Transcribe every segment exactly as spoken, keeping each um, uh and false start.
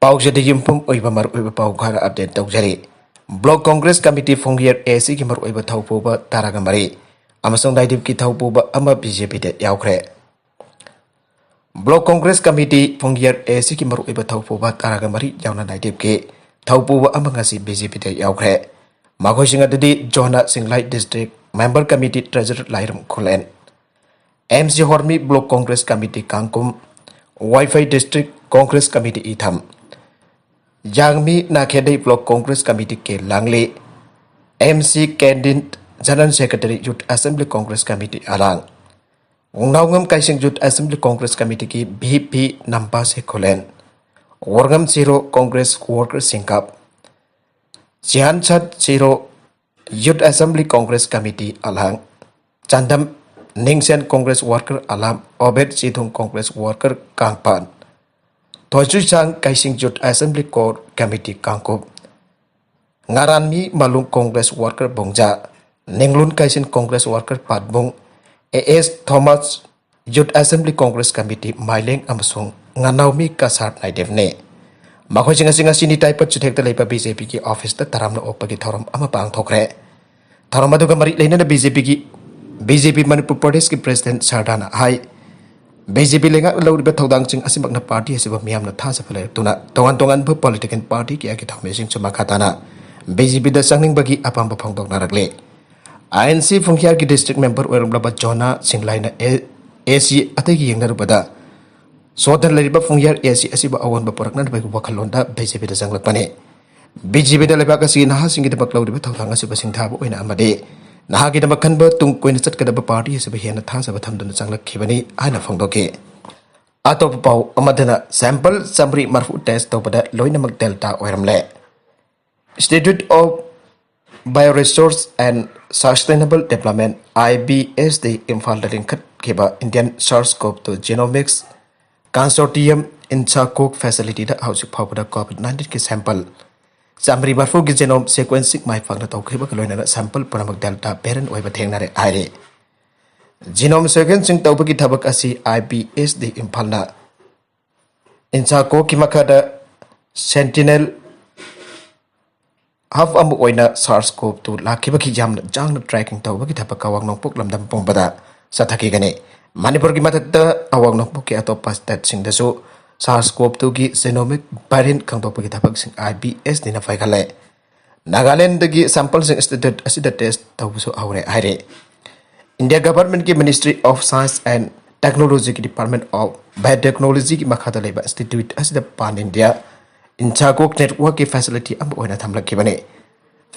ꯄꯥꯎꯆꯦꯗ ꯌꯨꯝꯐꯝ ꯑꯣꯏꯕ ꯃꯔꯨꯑꯣꯏꯕ ꯄꯥꯎ ꯈꯔ ꯑꯞꯗꯦꯠ ꯇꯧꯖꯔꯤ꯫ ꯕ꯭ꯂꯣꯛ ꯀꯣꯡꯒ꯭ꯔꯦꯁ ꯀꯃꯤꯇꯤ ꯐꯣꯡꯌꯔ ꯑꯦ ꯁꯤꯒꯤ ꯃꯔꯨꯑꯣꯏꯕ ꯊꯧꯄꯨꯕ ꯇꯔꯥꯒ ꯃꯔꯤ ꯑꯃꯁꯨꯡ ꯅꯥꯏꯗꯤꯞꯀꯤ ꯊꯧꯄꯨꯕ ꯑꯃ ꯕꯤ ꯖꯦ ꯄꯤꯗ ꯌꯥꯎꯈ꯭ꯔꯦ꯫ ꯕ꯭ꯂꯣꯛ ꯀꯣꯡꯒ꯭ꯔꯦꯁ ꯀꯃꯤꯇꯤ ꯐꯣꯡꯌꯔ ꯑꯦ ꯁꯤꯒꯤ ꯃꯔꯨꯑꯣꯏꯕ ꯊꯧꯄꯨꯕ ꯇꯔꯥꯒ ꯃꯔꯤ ꯌꯥꯎꯅ ꯅꯥꯏꯗꯤꯞꯀꯤ ꯊꯧꯄꯨꯕ ꯑꯃ ꯉꯁꯤ ꯕꯤ ꯖꯦ ꯄꯤꯗ ꯌꯥꯎꯈ꯭ꯔꯦ꯫ ꯃꯈꯣꯏꯁꯤꯡ ꯑꯗꯨꯗꯤ ꯖꯣꯅꯥ ꯁꯤꯡꯂꯥꯏ ꯗꯤꯁꯇ꯭ꯔꯤꯛ ꯃꯦꯝꯕꯔ ꯀꯃꯤꯇꯤ ꯇ꯭ꯔꯦꯖꯔꯔ ꯂꯥꯏꯔꯝ ꯈꯨꯂꯦꯟ, M C ꯍꯣꯔꯃꯤ block Congress committee ꯀꯥꯡꯀꯨꯝ, wifi district Congress committee ꯏꯊꯝ, ꯌꯥꯡꯃꯤ ꯅꯥꯈꯦꯗꯩ block Congress committee ꯀꯦ ꯂꯥꯡꯂꯤ, ꯑꯦꯝ ꯁꯤ ꯀꯦꯟꯗꯤꯟ ꯖꯦꯅꯔꯦꯜ ꯁꯦꯀ꯭ꯔꯦꯇꯔꯤ ꯌꯨꯠ assembly Congress committee ꯑꯂꯥꯡ, ꯋꯨꯡꯅꯥꯎꯉꯝ ꯀꯥꯏꯁꯤꯡ youth assembly Congress ꯀꯃꯤꯇꯤꯒꯤ V P ꯅꯝꯕꯥꯁꯦ ꯈꯨꯂꯦꯟ, ꯋꯥꯔꯉꯝ ꯁꯤꯔꯣ ꯀꯣꯡꯒ꯭ꯔꯦꯁ ꯋꯥꯔꯀꯔ ꯁꯤꯡꯀꯥꯞ, ꯆꯤꯌꯥꯟꯁꯠ ꯁꯤꯔꯣ ꯌꯨꯠ assembly Congress committee ꯑꯂꯥꯡ, Chandam ꯅꯤꯡꯁꯦꯟ Congress worker alarm, ꯑꯣꯕꯦꯠ ꯆꯤꯊꯨꯡ Congress worker Kangpan, Thoichuisang Kaising youth assembly core committee Kangkup, Ngaranmi Malung Congress worker Bongja, Ninglun Kaisin Congress worker Patbung, A S Thomas youth assembly Congress committee Mailang ꯑꯃꯁꯨꯡ ꯉꯥꯅꯥꯎꯃꯤ ꯀꯁꯥꯔ ꯅꯥꯏꯗꯦꯞꯅꯤ꯫ ꯃꯈꯣꯏꯁꯤꯡ ꯑꯁꯤ ꯉꯁꯤ ꯅꯤꯇꯥꯏ ꯄꯠ ꯆꯨꯊꯦꯛꯇ ꯂꯩꯕ B J ꯄꯤꯒꯤ ꯑꯣꯐꯤꯁꯇ ꯇꯔꯥꯝꯅ ꯑꯣꯛꯄꯒꯤ ꯊꯧꯔꯝ ꯑꯃ ꯄꯥꯡꯊꯣꯛꯈ꯭ꯔꯦ꯫ ꯊꯧꯔꯝ ꯑꯗꯨꯒ ꯃꯔꯤ ꯂꯩꯅꯅ ꯕꯤ ꯖꯦ ꯄꯤꯒꯤ, ꯕꯤ ꯖꯦ ꯄꯤ ꯃꯅꯤꯄꯨꯔ ꯄ꯭ꯔꯗꯦꯁꯀꯤ ꯄ꯭ꯔꯦꯁꯤꯗꯦꯟꯠ ꯁꯔꯗꯥꯅ ꯍꯥꯏ, ꯕꯤ ꯖꯦ ꯄꯤ ꯂꯩꯉꯥꯛꯅ ꯂꯧꯔꯤꯕ ꯊꯧꯗꯥꯡꯁꯤꯡ ꯑꯁꯤꯃꯛꯅ ꯄꯥꯔꯇꯤ ꯑꯁꯤꯕꯨ ꯃꯤꯌꯥꯝꯅ ꯊꯥꯖꯕ ꯂꯩꯔꯛꯇꯨꯅ ꯇꯣꯉꯥꯟ ꯇꯣꯉꯥꯟꯕ ꯄꯣꯂꯤꯇꯤꯀꯦꯜ ꯄꯥꯔꯇꯤ ꯀꯌꯥꯒꯤ ꯊꯧꯃꯤꯁꯤꯡꯁꯨ ꯃꯈꯥ ꯇꯥꯅ ꯕꯤ ꯖꯦ ꯄꯤꯗ ꯆꯪꯅꯤꯡꯕꯒꯤ ꯑꯄꯥꯝꯕ ꯐꯣꯡꯗꯣꯛꯅꯔꯛꯂꯤ꯫ ꯑꯥꯏ ꯑꯦꯟ ꯁꯤ ꯐꯨꯡꯈꯤꯌꯥꯔꯒꯤ ꯗꯤꯁꯇ꯭ꯔꯤꯛ ꯃꯦꯝꯕꯔ ꯑꯣꯏꯔꯝꯂꯕ ꯖꯣꯅꯥ ꯁꯤꯡꯂꯥꯏꯅ ꯑꯦ, ꯑꯦ ꯁꯤ ꯑꯇꯩꯒ ꯌꯦꯡꯅꯔꯨꯕꯗ ꯁꯣꯗ ꯂꯩꯔꯤꯕ ꯐꯨꯡꯌꯥꯔ ꯑꯦ ꯁꯤ ꯑꯁꯤꯕꯨ ꯑꯑꯣꯟꯕ ꯄꯨꯔꯛꯅꯅꯕꯒꯤ ꯋꯥꯈꯜꯂꯣꯟꯗ ꯕꯤ ꯖꯦ ꯄꯤꯗ ꯆꯪꯂꯛꯄꯅꯤ꯫ ꯕꯤ ꯖꯦ ꯄꯤꯅ ꯂꯩꯕꯥꯛ ꯑꯁꯤꯒꯤ ꯅꯍꯥꯁꯤꯡꯒꯤꯗꯃꯛ ꯂꯧꯔꯤꯕ ꯊꯧꯗꯥꯡ ꯑꯁꯤꯕꯨ ꯁꯤꯡꯊꯥꯕ ꯑꯣꯏꯅ ꯑꯃꯗꯤ ꯅꯍꯥꯒꯤꯗꯃꯛ ꯈꯟꯕ ꯇꯨꯡ ꯀꯣꯏꯅ ꯆꯠꯀꯗꯕ ꯄꯥꯔꯇꯤ ꯑꯁꯤꯕꯨ ꯍꯦꯟꯅ ꯊꯥꯖꯕ ꯊꯝꯗꯨꯅ ꯆꯪꯂꯛꯈꯤꯕꯅꯤ ꯍꯥꯏꯅ ꯐꯣꯡꯗꯣꯛꯈꯤ꯫ ꯑꯇꯣꯞꯄ ꯄꯥꯎ ꯑꯃꯗꯅ sample ꯆꯥꯃꯔꯤ ꯃꯔꯐꯨ test ꯇꯧꯕꯗ ꯂꯣꯏꯅꯃꯛ ꯗꯦꯜꯇꯥ ꯑꯣꯏꯔꯝꯂꯦ꯫ Institute of Bioresource and Sustainable Development, I B S D, ꯏꯝꯐꯥꯜꯗ ꯂꯤꯡꯈꯠꯈꯤꯕ Indian SARS-CoV two Genomics Consortium INSACOG facility ꯗ ꯍꯧꯖꯤꯛ ꯐꯥꯎꯕꯗ COVID nineteen ꯒꯤ sample ꯆꯥꯃꯔꯤ ꯃꯔꯐꯨꯒꯤ genome sequencing ꯃꯥꯏ ꯄꯥꯛꯅ ꯇꯧꯈꯤꯕꯒ ꯂꯣꯏꯅꯅ sample ꯄꯨꯝꯅꯃꯛ ꯗꯦꯜꯇꯥ ꯚꯦꯔꯤꯌꯦꯟꯠ ꯑꯣꯏꯕ ꯊꯦꯡꯅꯔꯦ ꯍꯥꯏꯔꯤ꯫ Genome sequencing ꯇꯧꯕꯒꯤ ꯊꯕꯛ ꯑꯁꯤ I B S D ꯏꯝꯐꯥꯜꯅ INSACOG ꯀꯤ ꯃꯈꯥꯗ ꯁꯦꯟꯇꯤꯅꯦꯜ ꯍꯕ ꯑꯃ ꯑꯣꯏꯅ ꯁꯥꯔꯁ ꯀꯣꯞ ꯇꯨ ꯂꯥꯛꯈꯤꯕꯒꯤ ꯌꯥꯝꯅ ꯌꯥꯡꯅ ꯇ꯭ꯔꯦꯀꯤꯡ ꯇꯧꯕꯒꯤ ꯊꯕꯛ ꯑꯋꯥꯡ ꯅꯣꯡꯄꯣꯛ ꯂꯝꯗꯝ ꯄꯨꯝꯕꯗ ꯆꯠꯊꯈꯤꯒꯅꯤ꯫ ꯃꯅꯤꯄꯨꯔꯒꯤ ꯃꯊꯛꯇ ꯑꯋꯥꯡ ꯅꯣꯡꯄꯣꯛꯀꯤ ꯑꯇꯣꯞꯄ ꯁ꯭ꯇꯦꯠꯁꯤꯡꯗꯁꯨ ꯁꯥꯔꯁ ꯀꯣꯞ ꯇꯨꯒꯤ ꯖꯦꯅꯣꯃꯤꯛ ꯚꯦꯔꯤꯌꯦꯟꯠ ꯈꯪꯗꯣꯛꯄꯒꯤ ꯊꯕꯛꯁꯤꯡ ꯑꯥꯏ ꯕꯤ ꯑꯦꯁ ꯅꯤꯅ ꯄꯥꯏꯈꯠꯂꯦ꯫ ꯅꯥꯒꯥꯂꯦꯟꯗꯒꯤ ꯁꯦꯝꯄꯜꯁꯤꯡ ꯏꯟꯁꯇꯤꯇ꯭ꯌꯨꯠ ꯑꯁꯤꯗ ꯇꯦꯁ ꯇꯧꯕꯁꯨ ꯍꯧꯔꯦ ꯍꯥꯏꯔꯤ꯫ ꯏꯟꯗꯤꯌꯥ ꯒꯚꯔꯟꯃꯦꯟꯠꯀꯤ Ministry of Science and Technologyꯒꯤ Department of Biotechnologyꯒꯤ ꯃꯈꯥꯗ ꯂꯩꯕ ꯏꯟꯁꯇꯤꯇ꯭ꯌꯨꯠ ꯑꯁꯤꯗ ꯄꯥꯟ ꯏꯟꯗꯤꯌꯥ ꯏꯟꯁꯥꯀꯣꯛ ꯅꯦꯠꯋꯥꯔꯛꯀꯤ ꯐꯦꯁꯤꯂꯤꯇꯤ ꯑꯃ ꯑꯣꯏꯅ ꯊꯝꯂꯛꯈꯤꯕꯅꯤ꯫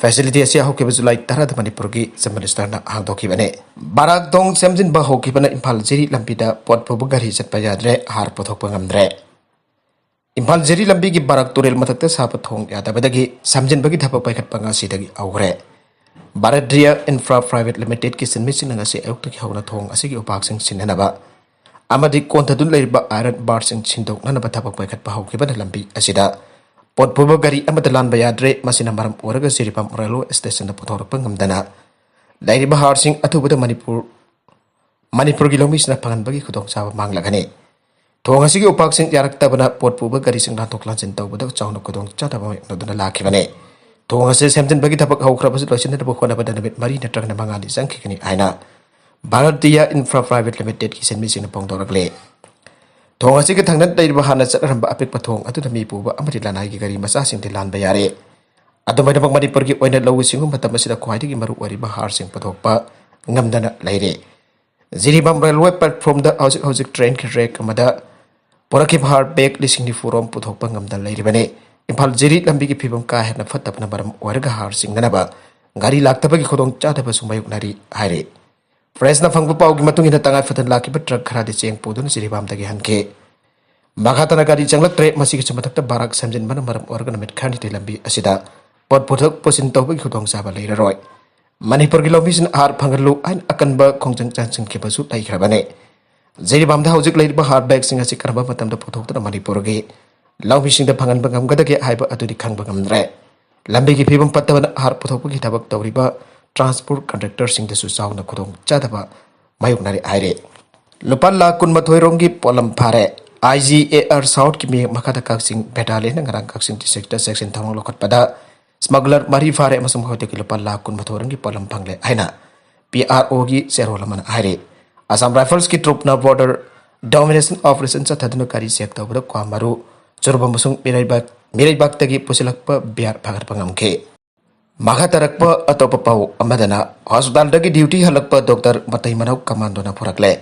ꯐꯦꯁꯤꯂꯤꯇꯤ ꯑꯁꯤ ꯍꯧꯈꯤꯕ ꯖꯨꯂꯥꯏ ꯇꯔꯥꯗ ꯃꯅꯤꯄꯨꯔꯒꯤ ꯆꯤꯐ ꯃꯤꯅꯤꯁꯇꯔꯅ ꯍꯥꯡꯗꯣꯛꯈꯤꯕꯅꯤ꯫ ꯕꯥꯔꯥꯛ ꯊꯣꯡ ꯁꯦꯝꯖꯤꯟꯕ ꯍꯧꯈꯤꯕꯅ ꯏꯝꯐꯥꯜ ꯖꯤꯔꯤ ꯂꯝꯕꯤꯗ ꯄꯣꯠ ꯄꯨꯕ ꯒꯥꯔꯤ ꯆꯠꯄ ꯌꯥꯗ꯭ꯔꯦ, ꯍꯥꯔ ꯄꯨꯊꯣꯛꯄ ꯉꯝꯗ꯭ꯔꯦ꯫ ꯏꯝꯐꯥꯜ ꯖꯤꯔꯤ ꯂꯝꯕꯤꯒꯤ ꯕꯥꯔꯥꯛ ꯇꯨꯔꯦꯜ ꯃꯊꯛꯇ ꯁꯥꯕ ꯊꯣꯡ ꯌꯥꯗꯕꯗꯒꯤ ꯁꯦꯝꯖꯤꯟꯕꯒꯤ ꯊꯕꯛ ꯄꯥꯏꯈꯠꯄ ꯉꯁꯤꯗꯒꯤ ꯍꯧꯈ꯭ꯔꯦ꯫ ꯚꯥꯔꯠꯇꯤꯌꯥ ꯏꯟꯐ꯭ꯔꯥ ꯄ꯭ꯔꯥꯏꯚꯦꯠ ꯂꯤꯃꯤꯇꯦꯗꯀꯤ ꯁꯤꯟꯃꯤꯁꯤꯡꯅ ꯉꯁꯤ ꯑꯌꯨꯛꯇꯒꯤ ꯍꯧꯅ ꯊꯣꯡ ꯑꯁꯤꯒꯤ ꯎꯄꯥꯛꯁꯤꯡ ꯁꯤꯟꯅꯅꯕ ꯑꯃꯗꯤ ꯀꯣꯟꯊꯗꯨꯅ ꯂꯩꯔꯤꯕ ꯑꯥꯏꯔꯟ ꯕꯥꯔꯁꯤꯡ ꯁꯤꯟꯗꯣꯛꯅꯅꯕ ꯊꯕꯛ ꯄꯥꯏꯈꯠꯄ ꯍꯧꯈꯤꯕꯅ ꯂꯝꯕꯤ ꯑꯁꯤꯗ ꯄꯣꯠ ꯄꯨꯕ ꯒꯥꯔꯤ ꯑꯃꯠꯇ ꯂꯥꯟꯕ ꯌꯥꯗ꯭ꯔꯦ꯫ ꯃꯁꯤꯅ ꯃꯔꯝ ꯑꯣꯏꯔꯒ ꯖꯤꯔꯤꯕꯥꯝ ꯔꯦꯜꯋꯦ ꯁ꯭ꯇꯦꯁꯟꯗ ꯄꯨꯊꯣꯔꯛꯄ ꯉꯝꯗꯅ ꯂꯩꯔꯤꯕ ꯍꯥꯔꯁꯤꯡ ꯑꯊꯨꯕꯗ ꯃꯅꯤꯄꯨꯔ, ꯃꯅꯤꯄꯨꯔꯒꯤ ꯂꯧꯃꯤꯁꯤꯡꯅ ꯐꯪꯍꯟꯕꯒꯤ ꯈꯨꯗꯣꯡꯆꯥꯕ ꯃꯥꯡꯂꯒꯅꯤ꯫ ꯊꯣꯡ ꯑꯁꯤꯒꯤ ꯎꯄꯥꯛꯁꯤꯡ ꯌꯥꯔꯛꯇꯕꯅ ꯄꯣꯠ ꯄꯨꯕ ꯒꯥꯔꯤꯁꯤꯡ ꯂꯥꯟꯊꯣꯛ ꯂꯥꯟꯁꯤꯟ ꯇꯧꯕꯗ ꯆꯥꯎꯅ ꯈꯨꯗꯣꯡꯆꯥꯗꯕ ꯃꯥꯌꯣꯛꯅꯗꯨꯅ ꯂꯥꯛꯈꯤꯕꯅꯤ꯫ ꯊꯣꯡ ꯑꯁꯤ ꯁꯦꯝꯖꯤꯟꯕꯒꯤ ꯊꯕꯛ ꯍꯧꯈ꯭ꯔꯕꯁꯨ ꯂꯣꯏꯁꯤꯟꯅꯕ ꯍꯣꯠꯅꯕꯗ ꯅꯨꯃꯤꯠ ꯃꯔꯤ ꯅꯠꯇ꯭ꯔꯒꯅ ꯃꯉꯥꯅꯤ ꯆꯪꯈꯤꯒꯅꯤ ꯍꯥꯏꯅ ꯚꯥꯔꯠꯇꯤꯌꯥ ꯏꯟꯐ꯭ꯔꯥ ꯄ꯭ꯔꯥꯏꯚꯦꯠ ꯂꯤꯃꯤꯇꯦꯗꯀꯤ ꯁꯤꯟꯃꯤꯁꯤꯡꯅ ꯐꯣꯡꯗꯣꯔꯛꯂꯤ꯫ ꯊꯣꯡ ꯑꯁꯤꯒꯤ ꯊꯪꯅ ꯂꯩꯔꯤꯕ ꯍꯥꯟꯅ ꯆꯠꯅꯔꯝꯕ ꯑꯄꯤꯛꯄ ꯊꯣꯡ ꯑꯗꯨꯗ ꯃꯤ ꯄꯨꯕ ꯑꯃꯗꯤ ꯂꯅꯥꯏꯒꯤ ꯒꯥꯔꯤ ꯃꯆꯥꯁꯤꯡꯗꯤ ꯂꯥꯟꯕ ꯌꯥꯔꯦ꯫ ꯑꯗꯨꯃꯥꯏꯅꯃꯛ ꯃꯅꯤꯄꯨꯔꯒꯤ ꯑꯣꯏꯅ ꯂꯧꯎ ꯁꯤꯡꯎ ꯃꯇꯝ ꯑꯁꯤꯗ ꯈ꯭ꯋꯥꯏꯗꯒꯤ ꯃꯔꯨ ꯑꯣꯏꯔꯤꯕ ꯍꯥꯔꯁꯤꯡ ꯄꯨꯊꯣꯛꯄ ꯉꯝꯗꯅ ꯂꯩꯔꯦ꯫ ꯖꯤꯔꯤꯕꯥꯝ ꯔꯦꯜꯋꯦ ꯄ꯭ꯂꯦꯠꯐꯣꯝꯗ ꯍꯧꯖꯤꯛ ꯍꯧꯖꯤꯛ ꯇ꯭ꯔꯦꯟꯒꯤ ꯔꯦꯛ ꯑꯃꯗ ꯄꯨꯔꯛꯈꯤꯕ ꯍꯥꯔ ꯕꯦꯒ ꯂꯤꯁꯤꯡ ꯅꯤꯐꯨ ꯔꯣꯝ ꯄꯨꯊꯣꯛꯄ ꯉꯝꯗꯅ ꯂꯩꯔꯤꯕꯅꯤ꯫ ꯏꯝꯐꯥꯜ ꯖꯤꯔꯤ ꯂꯝꯕꯤꯒꯤ ꯐꯤꯕꯝ ꯀꯥ ꯍꯦꯟꯅ ꯐꯠꯇꯕꯅ ꯃꯔꯝ ꯑꯣꯏꯔꯒ ꯍꯥꯔ ꯆꯤꯡꯅꯅꯕ ꯒꯥꯔꯤ ꯂꯥꯛꯇꯕꯒꯤ ꯈꯨꯗꯣꯡꯆꯥꯗꯕꯁꯨ ꯃꯥꯌꯣꯛꯅꯔꯤ ꯍꯥꯏꯔꯤ꯫ ꯄ꯭ꯔꯦꯁꯅ ꯐꯪꯕ ꯄꯥꯎꯒꯤ ꯃꯇꯨꯡ ꯏꯟꯅ ꯇꯉꯥꯏ ꯐꯗꯅ ꯂꯥꯛꯈꯤꯕ ꯇ꯭ꯔꯛ ꯈꯔꯗꯤ ꯆꯦꯡ ꯄꯨꯗꯨꯅ ꯖꯤꯔꯤꯕꯥꯝꯗꯒꯤ ꯍꯟꯈꯤ꯫ ꯃꯈꯥ ꯇꯥꯅ ꯒꯥꯔꯤ ꯆꯪꯂꯛꯇ꯭ꯔꯦ꯫ ꯃꯁꯤꯒꯤꯁꯨ ꯃꯊꯛꯇ ꯕꯥꯔꯥꯛ ꯁꯦꯝꯖꯤꯟꯕꯅ ꯃꯔꯝ ꯑꯣꯏꯔꯒ ꯅꯨꯃꯤꯠ ꯈꯔꯅꯤꯗꯤ ꯂꯝꯕꯤ ꯑꯁꯤꯗ ꯄꯣꯠ ꯄꯨꯊꯣꯛ ꯄꯨꯁꯤꯟ ꯇꯧꯕꯒꯤ ꯈꯨꯗꯣꯡꯆꯥꯕ ꯂꯩꯔꯔꯣꯏ꯫ ꯃꯅꯤꯄꯨꯔꯒꯤ ꯂꯧꯃꯤꯁꯤꯡꯅ ꯍꯥꯔ ꯐꯪꯍꯜꯂꯨ ꯍꯥꯏꯅ ꯑꯀꯟꯕ ꯈꯣꯡꯖꯪ ꯆꯪꯁꯤꯟꯈꯤꯕꯁꯨ ꯂꯩꯈ꯭ꯔꯕꯅꯤ꯫ ꯖꯤꯔꯤꯕꯥꯝꯗ ꯍꯧꯖꯤꯛ ꯂꯩꯔꯤꯕ ꯍꯥꯔ ꯕꯦꯒꯁꯤꯡ ꯑꯁꯤ ꯀꯔꯝꯕ ꯃꯇꯝꯗ ꯄꯨꯊꯣꯛꯇꯨꯅ ꯃꯅꯤꯄꯨꯔꯒꯤ ꯂꯧꯃꯤꯁꯤꯡꯗ ꯐꯪꯍꯟꯕ ꯉꯝꯒꯗꯒꯦ ꯍꯥꯏꯕ ꯑꯗꯨꯗꯤ ꯈꯪꯕ ꯉꯝꯗ꯭ꯔꯦ꯫ ꯂꯝꯕꯤꯒꯤ ꯐꯤꯕꯝ ꯐꯠꯇꯕꯅ ꯍꯥꯔ ꯄꯨꯊꯣꯛꯄꯒꯤ ꯊꯕꯛ ꯇꯧꯔꯤꯕ ꯇ꯭ꯔꯥꯟꯁꯄꯣꯔꯠ ꯀꯟꯇ꯭ꯔꯦꯛꯇꯔꯁꯤꯡꯗꯁꯨ ꯆꯥꯎꯅ ꯈꯨꯗꯣꯡꯆꯥꯗꯕ ꯃꯥꯌꯣꯛꯅꯔꯦ ꯍꯥꯏꯔꯦ꯫ ꯂꯨꯄꯥ ꯂꯥꯈ ꯀꯨꯟꯃꯥꯊꯣꯏ ꯔꯣꯝꯒꯤ ꯄꯣꯠꯂꯝ ꯐꯥꯔꯦ꯫ ꯑꯥꯏ ꯖꯤ ꯑꯦ ꯑꯥꯔ ꯁꯥꯎꯠꯀꯤ ꯃꯤꯌꯦꯛ ꯃꯈꯥꯗ ꯀꯛꯆꯤꯡ ꯕꯦꯇꯥꯂꯤꯌꯟꯅ ꯉꯔꯥꯡ ꯀꯛꯆꯤꯡ ꯗꯤꯁꯇ꯭ꯔꯤꯛꯇ ꯆꯦꯛꯁꯤꯟ ꯊꯧꯔꯥꯡ ꯂꯧꯈꯠꯄꯗ ꯁ꯭ꯃꯒꯂꯔ ꯃꯔꯤ ꯐꯥꯔꯦ ꯑꯃꯁꯨꯡ ꯃꯈꯣꯏꯗꯒꯤ ꯂꯨꯄꯥ ꯂꯥꯈ ꯀꯨꯟꯃꯥꯊꯣꯏ ꯔꯣꯝꯒꯤ ꯄꯣꯠꯂꯝ ꯐꯪꯂꯦ ꯍꯥꯏꯅ ꯄꯤ ꯑꯥꯔ ꯑꯣꯒꯤ ꯆꯦꯔꯣꯜ ꯑꯃꯅ ꯍꯥꯏꯔꯤ꯫ ꯑꯁꯥꯝ ꯔꯥꯏꯐꯜꯁꯀꯤ ꯇ꯭ꯔꯨꯞꯅ ꯕꯣꯔꯗꯔ ꯗꯣꯃꯤꯅꯦꯁꯟ ꯑꯣꯄꯔꯦꯁꯟ ꯆꯠꯊꯗꯨꯅ ꯒꯥꯔꯤ ꯆꯦꯛ ꯇꯧꯕꯗ ꯀ꯭ꯋꯥ ꯃꯔꯨ, ꯆꯨꯔꯨꯞ ꯑꯃꯁꯨꯡ ꯃꯤꯔꯩꯕꯥꯛ, ꯃꯤꯔꯩꯕꯥꯛꯇꯒꯤ ꯄꯨꯁꯤꯜꯂꯛꯄ ꯕꯤꯌꯥꯔ ꯐꯥꯒꯠꯄ ꯉꯝꯈꯤ꯫ ꯃꯈꯥ ꯇꯥꯔꯛꯄ ꯑꯇꯣꯞꯄ ꯄꯥꯎ ꯑꯃꯗꯅ, ꯍꯣꯁꯄꯤꯇꯥꯜꯗꯒꯤ ꯗ꯭ꯌꯨꯇꯤ ꯍꯜꯂꯛꯄ ꯗꯣꯛꯇꯔ ꯃꯇꯩ ꯃꯅꯥꯎ ꯀꯃꯥꯟꯗꯣꯅ ꯄꯨꯔꯛꯂꯦ꯫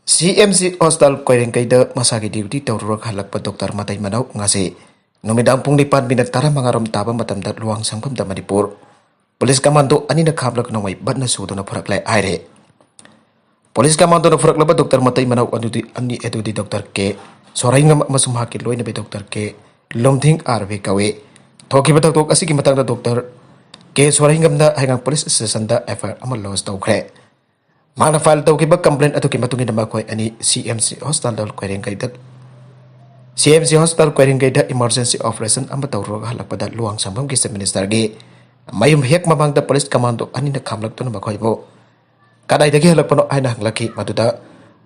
ꯁꯤ ꯑꯦꯝ ꯁꯤ ꯍꯣꯁꯄꯤꯇꯥꯜ ꯀꯣꯏꯔꯦꯡꯒꯩꯗ ꯃꯁꯥꯒꯤ ꯗ꯭ꯌꯨꯇꯤ ꯇꯧꯔꯨꯔꯒ ꯍꯜꯂꯛꯄ ꯗꯣꯛꯇꯔ ꯃꯇꯩ ꯃꯅꯥꯎ ꯉꯁꯤ ꯅꯨꯃꯤꯗꯥꯡ ꯄꯨꯡ ꯅꯤꯄꯥꯟ ꯃꯤꯅꯠ ꯇꯔꯥꯃꯉꯥ ꯔꯣꯝ ꯇꯥꯕ ꯃꯇꯝꯗ ꯂꯨꯋꯥꯡꯁꯪꯕꯝꯗ ꯃꯅꯤꯄꯨꯔ ꯄꯨꯂꯤꯁ ꯀꯃꯥꯟꯗꯣ ꯑꯅꯤꯅ ꯈꯥꯝꯂꯒ ꯅꯣꯡꯃꯩ ꯕꯠꯅ ꯁꯨꯗꯨꯅ ꯄꯨꯔꯛꯂꯦ ꯍꯥꯏꯔꯦ꯫ ꯄꯨꯂꯤꯁ ꯀꯃꯥꯟꯗꯣꯅ ꯄꯨꯔꯛꯂꯕ ꯗꯣꯛꯇꯔ ꯃꯇꯩ ꯃꯅꯥꯎ ꯑꯗꯨꯗꯤ ꯑꯅꯤ ꯑꯗꯨꯗꯤ ꯗꯣꯛꯇꯔ ꯀꯦ ꯁꯣꯔꯩꯉꯝ ꯑꯃꯁꯨꯡ ꯃꯍꯥꯛꯀꯤ ꯂꯣꯏꯅꯕꯤ ꯗꯣꯛꯇꯔ ꯀꯦ ꯂꯨꯝꯊꯤꯡ ꯑꯥꯔ ꯕꯤ ꯀꯧꯏ꯫ ꯊꯣꯛꯈꯤꯕ ꯊꯧꯗꯣꯛ ꯑꯁꯤꯒꯤ ꯃꯇꯥꯡꯗ ꯗꯣꯛꯇꯔ ꯀꯦ ꯁꯣꯔꯩꯉꯝꯅ ꯍꯩꯉꯥꯡ ꯄꯨꯂꯤꯁ ꯁ꯭ꯇꯦꯁꯟꯗ ꯑꯦꯐ ꯑꯥꯏ ꯑꯥꯔ ꯑꯃ ꯂꯣꯟꯆ ꯇꯧꯈ꯭ꯔꯦ꯫ ꯃꯍꯥꯛꯅ ꯐꯥꯏꯜ ꯇꯧꯈꯤꯕ ꯀꯝꯄ꯭ꯂꯦꯟ ꯑꯗꯨꯒꯤ ꯃꯇꯨꯡ ꯏꯟꯅ ꯃꯈꯣꯏ ꯑꯅꯤ ꯁꯤ ꯑꯦꯝ ꯁꯤ ꯍꯣꯁꯄꯤꯇꯥꯜꯗ ꯀꯣꯏꯔꯦꯡꯒꯩꯗ, ꯁꯤ M C hospital ꯀꯣꯏꯔꯦꯡꯒꯩꯗ emergency operation ꯑꯃ ꯇꯧꯔꯨꯔꯒ ꯍꯜꯂꯛꯄꯗ ꯂꯨꯋꯥꯡꯁꯪꯕꯝꯒꯤ ꯆꯤꯐ ꯃꯤꯅꯤꯁꯇꯔꯒꯤ ꯃꯌꯨꯝ ꯍꯦꯛ ꯃꯃꯥꯡꯗ ꯄꯨꯂꯤꯁ ꯀꯃꯥꯟꯗꯣ ꯑꯅꯤꯅ ꯈꯥꯝꯂꯛꯇꯨꯅ ꯃꯈꯣꯏꯕꯨ "ꯀꯗꯥꯏꯗꯒꯤ ꯍꯜꯂꯛꯄꯅꯣ?" ꯍꯥꯏꯅ ꯍꯪꯂꯛꯈꯤ꯫ ꯃꯗꯨꯗ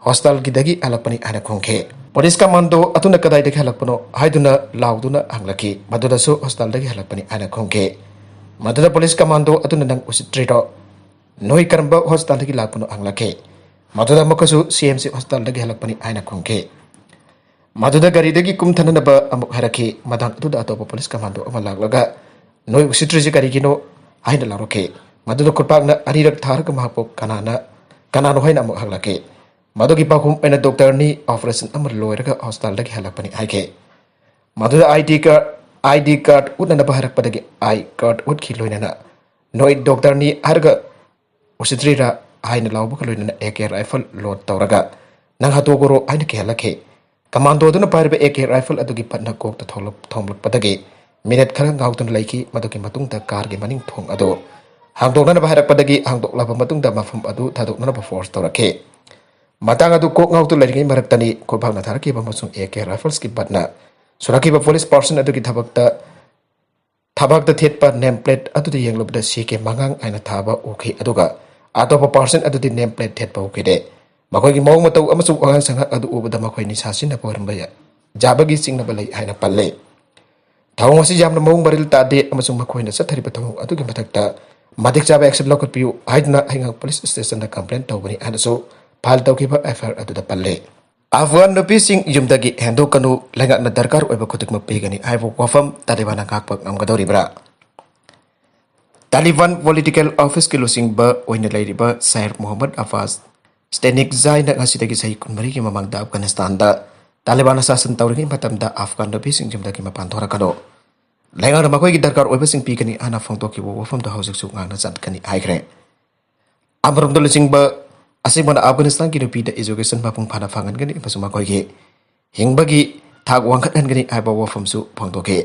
"ꯍꯣꯁꯄꯤꯇꯥꯜꯒꯤꯗꯒꯤ ꯍꯜꯂꯛꯄꯅꯤ" ꯍꯥꯏꯅ ꯈꯨꯝꯈꯤ꯫ ꯄꯨꯂꯤꯁ ꯀꯃꯥꯟꯗꯣ ꯑꯗꯨꯅ "ꯀꯗꯥꯏꯗꯒꯤ ꯍꯜꯂꯛꯄꯅꯣ?" ꯍꯥꯏꯗꯨꯅ ꯂꯥꯎꯗꯨꯅ ꯍꯪꯂꯛꯈꯤ꯫ ꯃꯗꯨꯗꯁꯨ "ꯍꯣꯁꯄꯤꯇꯥꯜꯗꯒꯤ ꯍꯜꯂꯛꯄꯅꯤ" ꯍꯥꯏꯅ ꯈꯨꯝꯈꯤ꯫ ꯃꯗꯨꯗ ꯄꯨꯂꯤꯁ ꯀꯃꯥꯟꯗꯣ ꯑꯗꯨꯅ "ꯅꯪ ꯎꯁꯤꯠꯇ꯭ꯔꯤꯔꯣ? ꯅꯣꯏ ꯀꯔꯝꯕ ꯍꯣꯁꯄꯤꯇꯥꯜꯗꯒꯤ ꯂꯥꯛꯄꯅꯣ?" ꯍꯪꯂꯛꯈꯤ꯫ ꯃꯗꯨꯗ ꯑꯃꯨꯛꯀꯁꯨ "ꯁꯤ ꯑꯦꯝ ꯁꯤ ꯍꯣꯁꯄꯤꯇꯥꯜꯗꯒꯤ ꯍꯜꯂꯛꯄꯅꯤ" ꯍꯥꯏꯅ ꯈꯨꯝꯈꯤ꯫ ꯃꯗꯨꯗ ꯒꯥꯔꯤꯗꯒꯤ ꯀꯨꯝꯊꯅꯅꯕ ꯑꯃꯨꯛ ꯍꯥꯏꯔꯛꯈꯤ꯫ ꯃꯇꯥꯡ ꯑꯗꯨꯗ ꯑꯇꯣꯞꯄ ꯄꯨꯂꯤꯁ ꯀꯃꯥꯟꯗꯣ ꯑꯃ ꯂꯥꯛꯂꯒ "ꯅꯣꯏ ꯎꯁꯤꯠꯇ꯭ꯔꯤꯁꯤ ꯀꯔꯤꯒꯤꯅꯣ?" ꯍꯥꯏꯅ ꯂꯥꯎꯔꯛꯈꯤ꯫ ꯃꯗꯨꯗ ꯈꯨꯠꯄꯥꯛꯅ ꯑꯅꯤꯔꯛ ꯊꯥꯔꯒ ꯃꯍꯥꯛꯄꯨ "ꯀꯅꯥꯅ, ꯀꯅꯥꯅꯣ?" ꯍꯥꯏꯅ ꯑꯃꯨꯛ ꯍꯪꯂꯛꯈꯤ꯫ ꯃꯗꯨꯒꯤ ꯄꯥꯎꯈꯨꯝ ꯑꯣꯏꯅ "ꯗꯣꯛꯇꯔꯅꯤ, ꯑꯣꯄꯔꯦꯁꯟ ꯑꯃ ꯂꯣꯏꯔꯒ ꯍꯣꯁꯄꯤꯇꯥꯜꯗꯒꯤ ꯍꯜꯂꯛꯄꯅꯤ" ꯍꯥꯏꯈꯤ꯫ ꯃꯗꯨꯗ "I D card, I D card ꯎꯠꯅꯅꯕ ꯍꯥꯏꯔꯛꯄꯗꯒꯤ ꯑꯥꯏ ꯀꯥꯔꯗ ꯎꯠꯈꯤ꯫ ꯂꯣꯏꯅꯅ "ꯅꯣꯏ ꯗꯣꯛꯇꯔꯅꯤ ꯍꯥꯏꯔꯒ ꯎꯁꯤꯠꯇ꯭ꯔꯤꯔꯥ?" ꯍꯥꯏꯅ ꯂꯥꯎꯕꯒ ꯂꯣꯏꯅꯅ ꯑꯦ ꯀꯦ ꯔꯥꯏꯐꯜ ꯂꯣꯗ ꯇꯧꯔꯒ "ꯅꯪ ꯍꯥꯠꯇꯣꯛꯎꯔꯣ" ꯍꯥꯏꯅ ꯀꯤꯍꯜꯂꯛꯈꯤ꯫ ꯀꯃꯥꯟꯗꯣꯗꯨꯅ ꯄꯥꯏꯔꯤꯕ ꯑꯦ ꯀꯦ ꯔꯥꯏꯐꯜ ꯑꯗꯨꯒꯤ ꯄꯠꯅ ꯀꯣꯛꯇ ꯊꯣꯝꯂꯛ-, ꯊꯣꯝꯂꯛꯄꯗꯒꯤ ꯃꯤꯅꯤꯠ ꯈꯔ ꯉꯥꯎꯗꯨꯅ ꯂꯩꯈꯤ꯫ ꯃꯗꯨꯒꯤ ꯃꯇꯨꯡꯗ ꯀꯥꯔꯒꯤ ꯃꯅꯤꯡ ꯊꯣꯡ ꯑꯗꯨ ꯍꯥꯡꯗꯣꯛꯅꯅꯕ ꯍꯥꯏꯔꯛꯄꯗꯒꯤ ꯍꯥꯡꯗꯣꯛꯂꯕ ꯃꯇꯨꯡꯗ ꯃꯐꯝ ꯑꯗꯨ ꯊꯥꯗꯣꯛꯅꯅꯕ ꯐꯣꯔꯁ ꯇꯧꯔꯛꯈꯤ꯫ ꯃꯇꯥꯡ ꯑꯗꯨ ꯀꯣꯛ ꯉꯥꯎꯗꯨꯅ ꯂꯩꯔꯤꯉꯩ ꯃꯔꯛꯇꯅꯤ ꯈꯨꯠꯄꯥꯛꯅ ꯊꯥꯔꯛꯈꯤꯕ ꯑꯃꯁꯨꯡ ꯑꯦ ꯀꯦ ꯔꯥꯏꯐꯜꯁꯀꯤ ꯕꯠꯅ ꯁꯨꯔꯛꯈꯤꯕ ꯄꯨꯂꯤꯁ ꯄꯥꯔꯁꯟ ꯑꯗꯨꯒꯤ ꯊꯕꯛꯇ ꯊꯕꯛꯇ ꯊꯦꯠꯄ ꯅꯦꯝ ꯄ꯭ꯂꯦꯠ ꯑꯗꯨꯗ ꯌꯦꯡꯂꯨꯕꯗ ꯁꯤ ꯀꯦ ꯃꯉꯥꯡ ꯍꯥꯏꯅ ꯊꯥꯕ ꯎꯈꯤ, ꯑꯗꯨꯒ ꯑꯇꯣꯞꯄ ꯄꯥꯔꯁꯟ ꯑꯗꯨꯗꯤ ꯅꯦꯝ ꯄ꯭ꯂꯦꯠ ꯊꯦꯠꯄ ꯎꯈꯤꯗꯦ꯫ ꯃꯈꯣꯏꯒꯤ ꯃꯑꯣꯡ ꯃꯇꯧ ꯑꯃꯁꯨꯡ ꯋꯥꯉꯥꯡ ꯁꯉꯥꯡ ꯑꯗꯨ ꯎꯕꯗ ꯃꯈꯣꯏ ꯅꯤꯁꯥ ꯁꯤꯖꯤꯟꯅꯕ ꯑꯣꯏꯔꯝꯕ ꯌꯥꯕꯒꯤ ꯆꯤꯡꯅꯕ ꯂꯩ ꯍꯥꯏꯅ ꯄꯜꯂꯦ꯫ ꯊꯧꯑꯣꯡ ꯑꯁꯤ ꯌꯥꯝꯅ ꯃꯑꯣꯡ ꯃꯔꯤꯜ ꯇꯥꯗꯦ ꯑꯃꯁꯨꯡ ꯃꯈꯣꯏꯅ ꯆꯠꯊꯔꯤꯕ ꯊꯧꯑꯣꯡ ꯑꯗꯨꯒꯤ ꯃꯊꯛꯇ ꯃꯇꯤꯛ ꯆꯥꯕ action ꯂꯧꯈꯠꯄꯤꯌꯨ ꯍꯥꯏꯗꯨꯅ ꯍꯩꯉꯥꯡ police station ꯗ complain ꯇꯧꯒꯅꯤ ꯍꯥꯏꯅꯁꯨ file ꯇꯧꯈꯤꯕ F I R ꯑꯗꯨꯗ ꯄꯜꯂꯦ꯫ ꯑꯐꯒꯥꯟ ꯅꯨꯄꯤꯁꯤꯡ ꯌꯨꯝꯗꯒꯤ ꯍꯦꯟꯗꯣꯛꯀꯅꯨ, ꯂꯩꯉꯥꯛꯅ ꯗꯔꯀꯥꯔ ꯑꯣꯏꯕ ꯈꯨꯗꯤꯡꯃꯛ ꯄꯤꯒꯅꯤ ꯍꯥꯏꯕ ꯋꯥꯐꯝ ꯇꯥꯂꯤꯕꯥꯟꯅ ꯉꯥꯛꯄ ꯉꯝꯒꯗꯧꯔꯤꯕ꯭ꯔꯥ? ꯇꯥꯂꯤꯕꯥꯟ political office ꯀꯤ ꯂꯨꯆꯤꯡꯕ ꯑꯣꯏꯅ ꯂꯩꯔꯤꯕ ꯁꯥꯏꯔ ꯃꯣꯍꯝꯃꯗ ꯑꯐꯥꯖ ꯁ꯭ꯇꯦꯅꯤꯛꯖꯥꯏꯅ ꯉꯁꯤꯗꯒꯤ ꯆꯍꯤ ꯀꯨꯟꯃꯔꯤꯒꯤ ꯃꯃꯥꯡꯗ ꯑꯐꯒꯥꯅꯤꯁꯇꯥꯟꯗ ꯇꯥꯂꯤꯕꯥꯟꯅ ꯁꯥꯁꯟ ꯇꯧꯔꯤꯉꯩ ꯃꯇꯝꯗ ꯑꯐꯒꯥꯟ ꯅꯨꯄꯤꯁꯤꯡ ꯌꯨꯝꯗꯒꯤ ꯃꯄꯥꯟ ꯊꯣꯔꯛꯀꯅꯨ, ꯂꯩꯉꯥꯛꯅ ꯃꯈꯣꯏꯒꯤ ꯗꯔꯀꯥꯔ ꯑꯣꯏꯕꯁꯤꯡ ꯄꯤꯒꯅꯤ ꯍꯥꯏꯅ ꯐꯣꯡꯗꯣꯛꯈꯤꯕ ꯋꯥꯐꯝꯗꯨ ꯍꯧꯖꯤꯛꯁꯨ ꯉꯥꯛꯅ ꯆꯠꯀꯅꯤ ꯍꯥꯏꯈ꯭ꯔꯦ꯫ ꯑꯃꯔꯣꯝꯗ ꯂꯨꯆꯤꯡꯕ ꯑꯁꯤꯃꯅ ꯑꯐꯒꯥꯅꯤꯁꯇꯥꯟꯒꯤ ꯅꯨꯄꯤꯗ education ꯃꯄꯨꯡ ꯐꯥꯅ ꯐꯪꯍꯟꯒꯅꯤ ꯑꯃꯁꯨꯡ ꯃꯈꯣꯏꯒꯤ ꯍꯤꯡꯕꯒꯤ ꯊꯥꯛ ꯋꯥꯡꯈꯠꯍꯟꯒꯅꯤ ꯍꯥꯏꯕ ꯋꯥꯐꯝꯁꯨ ꯐꯣꯡꯗꯣꯛꯈꯤ꯫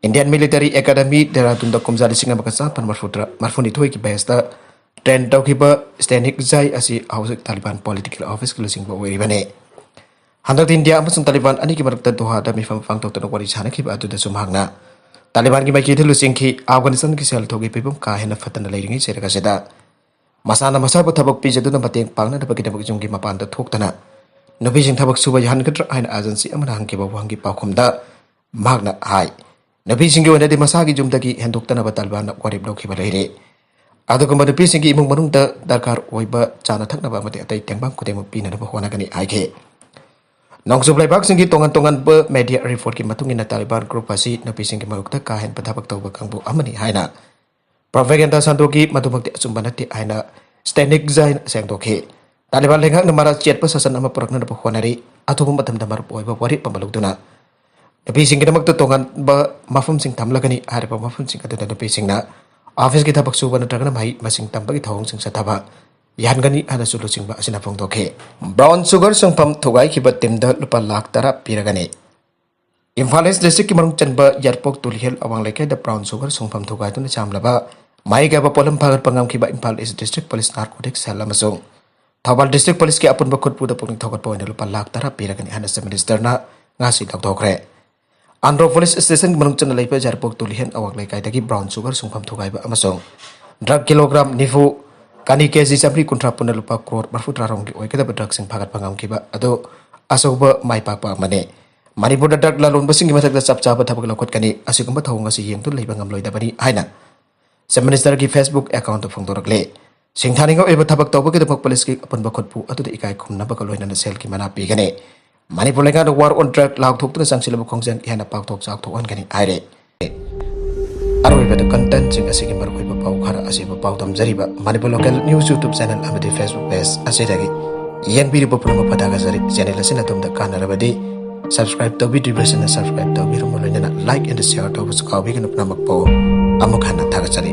Indian Military Academy ꯗꯦꯍꯔꯥꯗꯨꯟꯗ ꯀꯨꯝꯖꯥ ꯂꯤꯁꯤꯡ ꯑꯃꯒ ꯆꯥꯃꯥꯄꯟ ꯃꯔꯤꯐꯨꯇꯔꯥ ꯃꯔꯤꯐꯨꯅꯤꯊꯣꯏꯒꯤ batch ꯇ train ꯇꯧꯈꯤꯕ ꯁ꯭ꯇꯦꯅꯤꯛꯖꯥꯏ ꯑꯁꯤ ꯍꯧꯖꯤꯛ ꯇꯥꯂꯤꯕꯥꯟ political office ꯀꯤ ꯂꯨꯆꯤꯡꯕ ꯑꯣꯏꯔꯤꯕꯅꯤ꯫ ꯍꯟꯗꯛꯇ ꯏꯟꯗꯤꯌꯥ ꯑꯃꯁꯨꯡ ꯇꯥꯂꯤꯕꯥꯟ ꯑꯅꯤꯒꯤ ꯃꯔꯛꯇ ꯗꯣꯍꯥꯗ ꯃꯤꯐꯝ ꯄꯥꯡꯊꯣꯛꯇꯨꯅ ꯋꯥꯔꯤ ꯁꯥꯅꯈꯤꯕ ꯑꯗꯨꯗꯁꯨ ꯃꯍꯥꯛꯅ ꯇꯥꯂꯤꯕꯥꯟꯒꯤ ꯃꯥꯏꯀꯩꯗ ꯂꯨꯆꯤꯡꯈꯤ꯫ ꯑꯐꯒꯥꯅꯤꯁꯇꯥꯟꯒꯤ ꯁꯦꯜ ꯊꯨꯝꯒꯤ ꯐꯤꯕꯝ ꯀꯥ ꯍꯦꯟꯅ ꯐꯠꯇꯅ ꯂꯩꯔꯤꯉꯩ ꯆꯩꯔꯛ ꯑꯁꯤꯗ ꯃꯁꯥꯅ ꯃꯁꯥꯕꯨ ꯊꯕꯛ ꯄꯤꯖꯗꯨꯅ ꯃꯇꯦꯡ ꯄꯥꯡꯅꯅꯕꯒꯤꯗꯃꯛ ꯌꯨꯝꯒꯤ ꯃꯄꯥꯟꯗ ꯊꯣꯛꯇꯅ ꯅꯨꯄꯤꯁꯤꯡ ꯊꯕꯛ ꯁꯨꯕ ꯌꯥꯍꯟꯒꯗ꯭ꯔꯥ ꯍꯥꯏꯅ agency ꯑꯃꯅ ꯍꯪꯈꯤꯕ ꯋꯥꯍꯪꯒꯤ ꯄꯥꯎꯈꯨꯝꯗ ꯃꯍꯥꯛꯅ ꯍꯥꯏ, ꯅꯨꯄꯤꯁꯤꯡꯒꯤ ꯑꯣꯏꯅꯗꯤ ꯃꯁꯥꯒꯤ ꯌꯨꯝꯗꯒꯤ ꯍꯦꯟꯗꯣꯛꯇꯅꯕ ꯇꯥꯂꯤꯕꯥꯟꯅ ꯋꯥꯔꯦꯞ ꯂꯧꯈꯤꯕ ꯂꯩꯔꯦ꯫ ꯑꯗꯨꯒꯨꯝꯕ ꯅꯨꯄꯤꯁꯤꯡꯒꯤ ꯏꯃꯨꯡ ꯃꯅꯨꯡꯗ ꯗꯔꯀꯥꯔ ꯑꯣꯏꯕ ꯆꯥꯅ ꯊꯛꯅꯕ ꯑꯃꯗꯤ ꯑꯇꯩ ꯇꯦꯡꯕꯥꯡ ꯈꯨꯗꯤꯡꯃꯛ ꯄꯤꯅꯅꯕ ꯍꯣꯠꯅꯒꯅꯤ ꯍꯥꯏꯈꯤ꯫ ꯅꯣꯡꯆꯨꯞ ꯂꯩꯕꯥꯛꯁꯤꯡꯒꯤ ꯇꯣꯉꯥꯟ ꯇꯣꯉꯥꯟꯕ media report ꯀꯤ ꯃꯇꯨꯡ ꯏꯟꯅ ꯇꯥꯂꯤꯕꯥꯟ group ꯑꯁꯤ ꯅꯨꯄꯤꯁꯤꯡꯒꯤ ꯃꯥꯌꯣꯛꯇ ꯀꯥ ꯍꯦꯟꯕ ꯊꯕꯛ ꯇꯧꯕ ꯀꯥꯡꯕꯨ ꯑꯃꯅꯤ ꯍꯥꯏꯅ propaganda ꯁꯟꯗꯣꯛꯈꯤ꯫ ꯃꯗꯨꯃꯛꯇꯤ ꯑꯆꯨꯝꯕ ꯅꯠꯇꯦ ꯍꯥꯏꯅ ꯁ꯭ꯇꯦꯅꯤꯛꯖꯥꯏꯅ ꯁꯦꯡꯗꯣꯛꯈꯤ꯫ ꯇꯥꯂꯤꯕꯥꯟ ꯂꯩꯉꯥꯛꯅ ꯃꯔꯥ ꯆꯦꯠꯄ ꯁꯥꯁꯟ ꯑꯃ ꯄꯨꯔꯛꯅꯅꯕ ꯍꯣꯠꯅꯔꯤ꯫ ꯑꯊꯨꯕ ꯃꯇꯝꯗ ꯃꯔꯨꯞ ꯑꯣꯏꯕ ꯋꯥꯔꯦꯞ ꯑꯃ ꯂꯧꯗꯨꯅ ꯅꯨꯄꯤꯁꯤꯡꯒꯤꯗꯃꯛꯇ ꯇꯣꯉꯥꯟꯕ ꯃꯐꯝꯁꯤꯡ ꯊꯝꯂꯒꯅꯤ꯫ ꯍꯥꯏꯔꯤꯕ ꯃꯐꯝꯁꯤꯡ ꯑꯗꯨꯗ ꯅꯨꯄꯤꯁꯤꯡꯅ office ꯀꯤ ꯊꯕꯛ ꯁꯨꯕ ꯅꯠꯇ꯭ꯔꯒꯅ ꯃꯍꯩ ꯃꯁꯤꯡ ꯇꯝꯕꯒꯤ ꯊꯧꯑꯣꯡꯁꯤꯡ ꯆꯠꯊꯕ ꯌꯥꯍꯟꯒꯅꯤ ꯍꯥꯏꯅꯁꯨ ꯂꯨꯆꯤꯡꯕ ꯑꯁꯤꯅ ꯐꯣꯡꯗꯣꯛꯈꯤ꯫ Brown sugar ꯁꯨꯡꯐꯝ ꯊꯨꯒꯥꯏꯈꯤꯕ team ꯗ ꯂꯨꯄꯥ ꯂꯥꯈ ꯇꯔꯥ ꯄꯤꯔꯒꯅꯤ꯫ ꯏꯝꯐꯥꯜ East district ꯀꯤ ꯃꯅꯨꯡ ꯆꯟꯕ ꯌꯥꯏꯔꯤꯄꯣꯛ ꯇꯨꯂꯤꯍꯦꯜ ꯑꯋꯥꯡ ꯂꯩꯀꯥꯏꯗ brown sugar ꯁꯨꯡꯐꯝ ꯊꯨꯒꯥꯏꯗꯨꯅ ꯆꯥꯝꯂꯕ ꯃꯍꯩ ꯀꯥꯕ ꯄꯣꯠꯂꯝ ꯐꯥꯒꯠꯄ ꯉꯝꯈꯤꯕ Imphal East district police narcotic cell ꯑꯃꯁꯨꯡ ꯊꯧꯕꯥꯜ district police ꯀꯤ ꯑꯄꯨꯟꯕ ꯈꯨꯠꯄꯨꯗ ꯄꯨꯛꯅꯤꯡ ꯊꯧꯒꯠꯄ ꯑꯣꯏꯅ ꯂꯨꯄꯥ ꯂꯥꯈ ꯇꯔꯥ ꯄꯤꯔꯒꯅꯤ ꯍꯥꯏꯅ Chief Minister ꯅ ꯉꯁꯤ ꯂꯥꯎꯊꯣꯛꯈ꯭ꯔꯦ꯫ ꯑꯟꯗ꯭ꯔꯣ police station ꯒꯤ ꯃꯅꯨꯡ ꯆꯟꯅ ꯂꯩꯕ ꯌꯥꯏꯔꯤꯄꯣꯛ ꯇꯨꯂꯤꯍꯦꯟ ꯑꯋꯥꯡ ꯂꯩꯀꯥꯏꯗꯒꯤ brown sugar ꯁꯨꯡꯐꯝ ꯊꯨꯒꯥꯏꯕ ꯑꯃꯁꯨꯡ drug kilogram ꯅꯤꯐꯨ ꯀꯅꯤ ꯀꯦꯖꯤ ꯆꯥꯝꯃꯔꯤ ꯀꯨꯟꯊ꯭ꯔꯥ ꯄꯨꯟꯅ ꯂꯨꯄꯥ ꯀ꯭ꯔꯣꯔ ꯃꯔꯤꯐꯨꯇꯔꯥ ꯔꯣꯝꯒꯤ ꯑꯣꯏꯒꯗꯕ ꯗ꯭ꯔꯒꯁꯤꯡ ꯐꯥꯒꯠꯄ ꯉꯝꯈꯤꯕ ꯑꯗꯨ ꯑꯆꯧꯕ ꯃꯥꯏ ꯄꯥꯛꯄ ꯑꯃꯅꯤ꯫ ꯃꯅꯤꯄꯨꯔꯗ ꯗ꯭ꯔꯒ ꯂꯂꯣꯟꯕꯁꯤꯡꯒꯤ ꯃꯊꯛꯇ ꯆꯞ ꯆꯥꯕ ꯊꯕꯛ ꯂꯧꯈꯠꯀꯅꯤ꯫ ꯑꯁꯤꯒꯨꯝꯕ ꯊꯧꯑꯣꯡ ꯑꯁꯤ ꯌꯦꯡꯗꯨꯅ ꯂꯩꯕ ꯉꯝꯂꯣꯏꯗꯕꯅꯤ ꯍꯥꯏꯅ ꯆꯤꯐ ꯃꯤꯅꯤꯁꯇꯔꯒꯤ ꯐꯦꯁꯕꯨꯛ ꯑꯦꯀꯥꯎꯟꯗ ꯐꯣꯡꯗꯣꯔꯛꯂꯤ꯫ ꯁꯤꯡꯊꯥꯅꯤꯡꯉꯥꯏ ꯑꯣꯏꯕ ꯊꯕꯛ ꯇꯧꯕꯒꯤꯗꯃꯛ ꯄꯨꯂꯤꯁꯀꯤ ꯑꯄꯨꯟꯕ ꯈꯨꯠꯄꯨ ꯑꯗꯨꯗ ꯏꯀꯥꯏ ꯈꯨꯝꯅꯕꯒ ꯂꯣꯏꯅꯅ ꯁꯦꯜꯒꯤ ꯃꯅꯥ ꯄꯤꯒꯅꯤ꯫ ꯃꯅꯤꯄꯨꯔ ꯂꯩꯉꯥꯛꯅ ꯋꯥꯔ ꯑꯣꯟ ꯗ꯭ꯔꯒ ꯂꯥꯎꯊꯣꯛꯇꯨꯅ ꯆꯪꯁꯤꯜꯂꯕ ꯈꯣꯡꯖꯪ ꯍꯦꯟꯅ ꯄꯥꯛꯊꯣꯛ ꯆꯥꯎꯊꯣꯛꯍꯟꯒꯅꯤ ꯍꯥꯏꯔꯦ꯫ ꯑꯔꯣꯏꯕꯗ ꯀꯟꯇꯦꯟꯁꯤꯡ ꯑꯁꯤꯒꯤ ꯃꯔꯨꯑꯣꯏꯕ ꯄꯥꯎ ꯈꯔ ꯑꯁꯤꯕꯨ ꯄꯥꯎꯗꯝꯖꯔꯤꯕ Manipur local news YouTube channel ꯑꯃꯗꯤ ꯐꯦꯁꯕꯨꯛ ꯄꯦꯖ ꯑꯁꯤꯗꯒꯤ꯫ ꯌꯦꯡꯕꯤꯔꯤꯕ ꯄꯨꯝꯅꯃꯛ ꯐꯊꯥꯒꯠꯆꯔꯤ꯫ ꯆꯦꯅꯦꯜ ꯑꯁꯤꯅ ꯑꯗꯣꯝꯗ ꯀꯥꯟꯅꯔꯕꯗꯤ ꯁꯕꯁꯀ꯭ꯔꯥꯏꯕ ꯇꯧꯕꯤꯗ꯭ꯔꯤꯕꯁꯤꯡꯅ ꯁꯕꯁꯀ꯭ꯔꯥꯏꯕ ꯇꯧꯕꯤꯔꯝꯃꯨ, ꯂꯣꯏꯅꯅ ꯂꯥꯏꯛ ꯑꯦꯟ ꯁꯤꯌꯔ ꯇꯧꯕꯁꯨ ꯀꯥꯎꯕꯤꯒꯅꯨ꯫ ꯄꯨꯝꯅꯃꯛꯄꯨ ꯑꯃꯨꯛ ꯍꯟꯅ ꯊꯥꯒꯠꯆꯔꯤ꯫